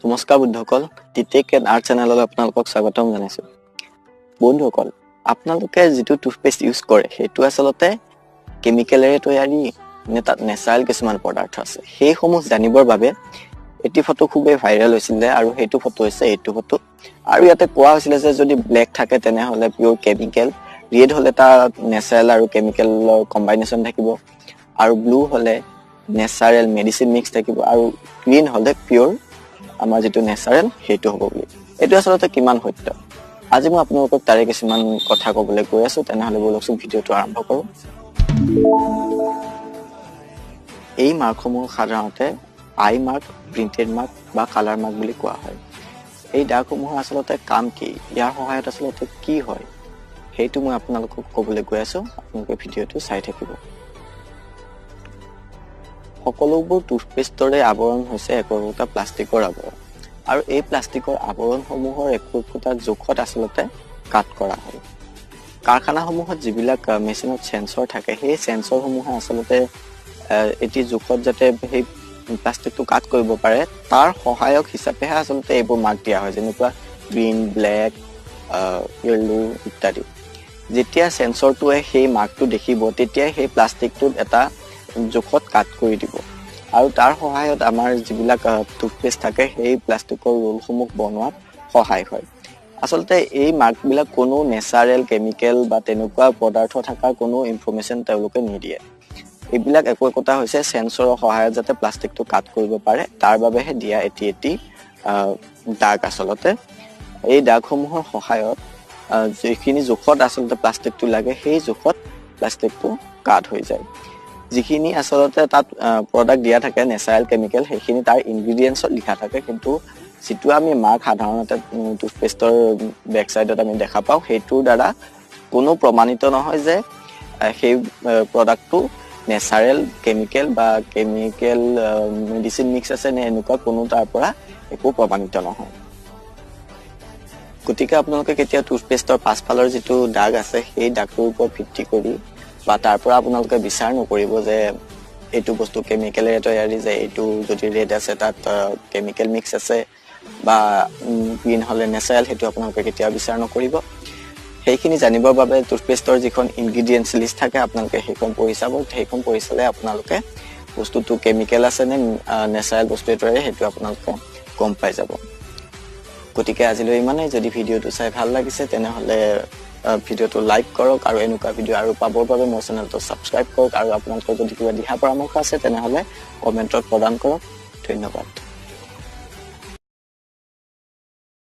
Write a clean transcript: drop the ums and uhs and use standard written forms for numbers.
নমস্কাৰ বন্ধুসকল, টিটেক and art চেনেললৈ আপোনালোকক স্বাগতম জনাইছোঁ। বন্ধুসকল, আপোনালোকে যিটো টুথপেষ্ট ইউজ কৰে সেইটো আচলতে কেমিকেলেৰে তৈয়াৰী নে তাত নেচাৰেল কিছুমান পদাৰ্থ আছে, সেইসমূহ জানিবৰ বাবে এটি ফটো খুবেই ভাইৰেল হৈছিলে আৰু সেইটো ফটো হৈছে এইটো ফটো। আৰু ইয়াতে কোৱা হৈছিলে যে যদি ব্লেক থাকে তেনেহ'লে পিয়'ৰ কেমিকেল, ৰেড হ'লে তাত নেচাৰেল আৰু কেমিকেলৰ কম্বাইনেশ্যন থাকিব, আৰু ব্লু হ'লে নেচাৰেল মেডিচিন মিক্স থাকিব, আৰু গ্ৰীণ হ'লে পিয়'ৰ আমাৰ যিটো নেচাৰেল সেইটো হ'ব বুলি। এইটো আচলতে কিমান সত্য, আজি মই আপোনালোকক তাৰে কিছুমান কথা ক'বলৈ গৈ আছো। তেনেহ'লে ব'লকচোন ভিডিঅ'টো আৰম্ভ কৰোঁ। এই মাৰ্কসমূহ সাধাৰণতে আই মাৰ্ক, প্ৰিণ্টেড মাৰ্ক বা কালাৰ মাৰ্ক বুলি কোৱা হয়। এই দাগসমূহৰ আচলতে কাম কি, ইয়াৰ সহায়ত আচলতে কি হয়, সেইটো মই আপোনালোকক ক'বলৈ গৈ আছো। আপোনালোকে ভিডিঅ'টো চাই থাকিব। সকলোবোৰ টুথপেষ্টৰে আৱৰণ হৈছে একো একোটা প্লাষ্টিকৰ আৱৰণ, আৰু এই প্লাষ্টিকৰ আৱৰণসমূহৰ একো একোটা জোখত আচলতে কাট কৰা হয়। কাৰখানাসমূহত যিবিলাক মেচিনত চেঞ্চৰ থাকে, সেই চেঞ্চৰসমূহে আচলতে এটি জোখত যাতে সেই প্লাষ্টিকটো কাট কৰিব পাৰে তাৰ সহায়ক হিচাপেহে আচলতে এইবোৰ মাৰ্ক দিয়া হয়, যেনেকুৱা গ্ৰীণ, ব্লেক, য়েল্লো ইত্যাদি। যেতিয়া চেঞ্চৰটোৱে সেই মাৰ্কটো দেখিব তেতিয়াই সেই প্লাষ্টিকটোত এটা জোখত কাট কৰি দিব, আৰু তাৰ সহায়ত আমাৰ যিবিলাক টুথপেষ্ট থাকে সেই প্লাষ্টিকৰ ৰোলসমূহ বনোৱাত সহায় হয়। আচলতে এই মাৰ্কবিলাক কোনো নেচাৰেল কেমিকেল বা তেনেকুৱা পদাৰ্থ থকাৰ কোনো ইনফৰ্মেশ্যন তেওঁলোকে নিদিয়ে। এইবিলাক একো একোটা হৈছে চেঞ্চৰৰ সহায়ত যাতে প্লাষ্টিকটো কাট কৰিব পাৰে তাৰ বাবেহে দিয়া এটি এটি দাগ। আচলতে এই দাগসমূহৰ সহায়ত যিখিনি জোখত আচলতে প্লাষ্টিকটো লাগে সেই জোখত প্লাষ্টিকটো কাট হৈ যায়। যিখিনি আচলতে তাত প্ৰডাক্ট দিয়া থাকে নেচাৰেল কেমিকেল, সেইখিনি তাৰ ইনগ্ৰিডিয়েণ্টছত লিখা থাকে, কিন্তু যিটো আমি মাৰ্ক সাধাৰণতে টুথপেষ্টৰ বেক চাইডত আমি দেখা পাওঁ সেইটোৰ দ্বাৰা কোনো প্ৰমাণিত নহয় যে সেই প্ৰডাক্টটো নেচাৰেল কেমিকেল বা কেমিকেল মেডিচিন মিক্স আছে নে এনেকুৱা কোনো তাৰ পৰা একো প্ৰমাণিত নহয়। গতিকে আপোনালোকে কেতিয়া টুথপেষ্টৰ পাছফালৰ যিটো দাগ আছে সেই দাগটোৰ ওপৰত ভিত্তি কৰি বা তাৰ পৰা আপোনালোকে বিচাৰ নকৰিব যে এইটো বস্তু কেমিকেলেৰে তৈয়াৰী, যে এইটো যদি ৰেড আছে তাত কেমিকেল মিক্স আছে বা গ্ৰীণ হ'লে নেচাৰেল, সেইটো আপোনালোকে কেতিয়াও বিচাৰ নকৰিব। সেইখিনি জানিবৰ বাবে টুথপেষ্টৰ যিখন ইনগ্ৰিডিয়েণ্টছ লিষ্ট থাকে আপোনালোকে সেইখন পঢ়ি চাব। সেইখন পঢ়ি চালে আপোনালোকে বস্তুটো কেমিকেল আছে নে নেচাৰেল বস্তুৱে তৈয়াৰী সেইটো আপোনালোকে গম পাই যাব। গতিকে আজিলৈ ইমানেই। যদি ভিডিঅ'টো চাই ভাল লাগিছে তেনেহ'লে ভিডিঅ'টো লাইক কৰক, আৰু এনেকুৱা ভিডিঅ' আৰু পাবৰ বাবে মোৰ চেনেলটো ছাবস্ক্ৰাইব কৰক, আৰু আপোনালোকৰ যদি কিবা দিহা পৰামৰ্শ আছে তেনেহ'লে কমেণ্টত প্ৰদান কৰক। ধন্যবাদ।